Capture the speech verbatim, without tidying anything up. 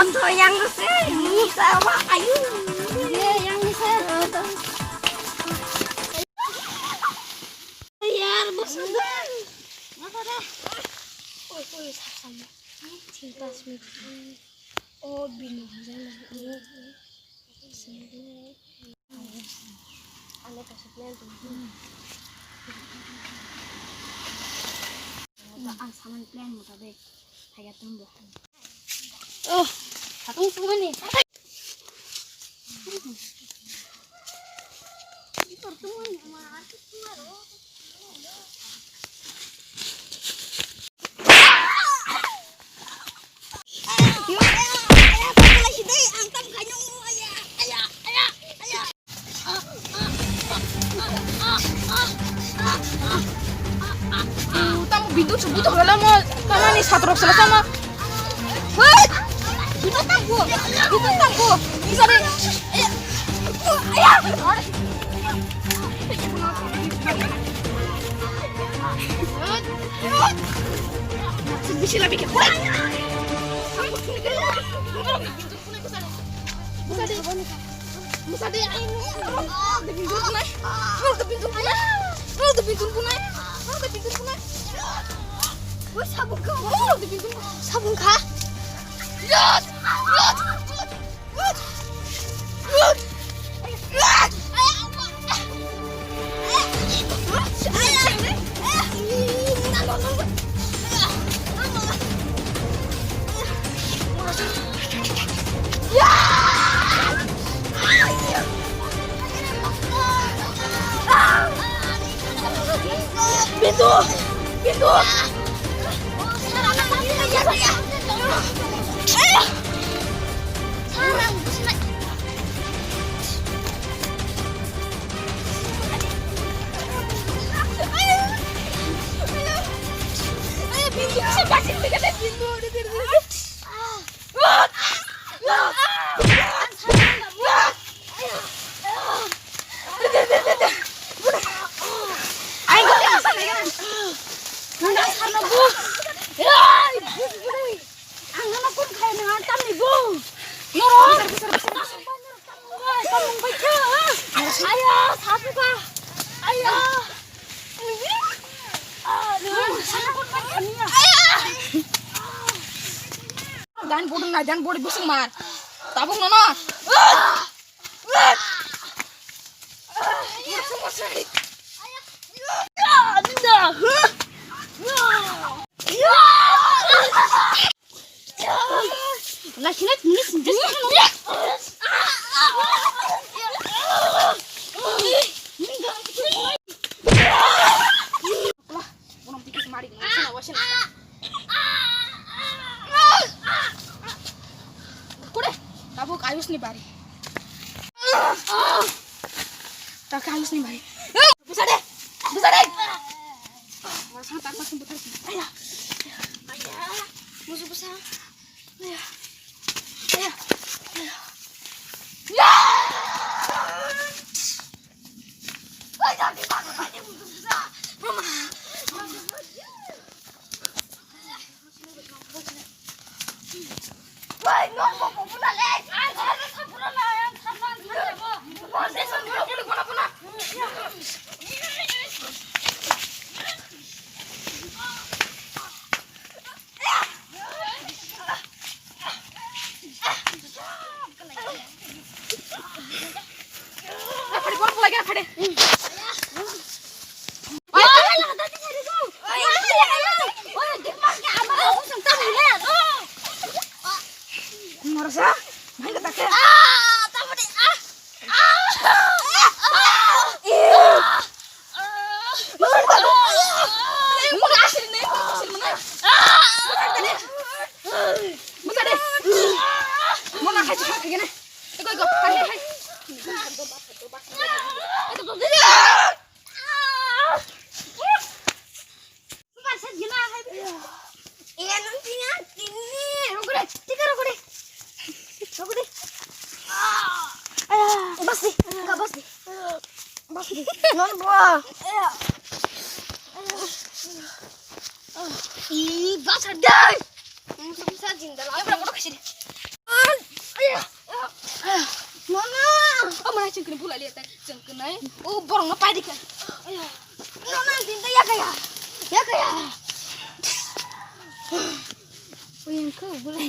Yang se, ni sawa ayu. Ye, yang se. Yar, bos. Apa dah? Oi, oi, sama. Cinta sih. Oh, bini. Ang samani plan mutabek thaiya tongbo. Oh, satung sumani. Tamo biduk se butuk rwla mo, tamani satrok sela tamo. Hei! Biduk tangbo, biduk tangbo. Bisa de. Bisa lebih ke. Musa de, musa de, musa de pintu kunai, musa de pintu kunai, musa de pintu kunai, musa de pintu kunai. Woi, sabun kha, musa de pintu, sabun kha. Yes! Yes! Yes! Yes! Pintu! Pintu! Ang nono kun khaina tamni bo. Noro. Tamung bai kha. Aya, sapuka. Aya. Dan bodo na, dan bodo busung mar. Tabung nono. Kore, tabuk Ayush ni bari. Tak Ayush ni bari. Busa de, busa de. Masa tak masuk buta. Aya, aya, musuh busa. Aya, aya, aya. Ya. Aya, kita, kita, musuh busa. Mama. Marasa, main kata ke. Bas di, enggak bas di. Bas di. Non buah. Ih, bas dai. Bisa jinda lah. Ayo, berapa udah kasih deh. Bulai le tai chwng kwnai. O borok no pai dikha. Aya. No na din ta yakaya. Yakaya. Uyan ko bulai.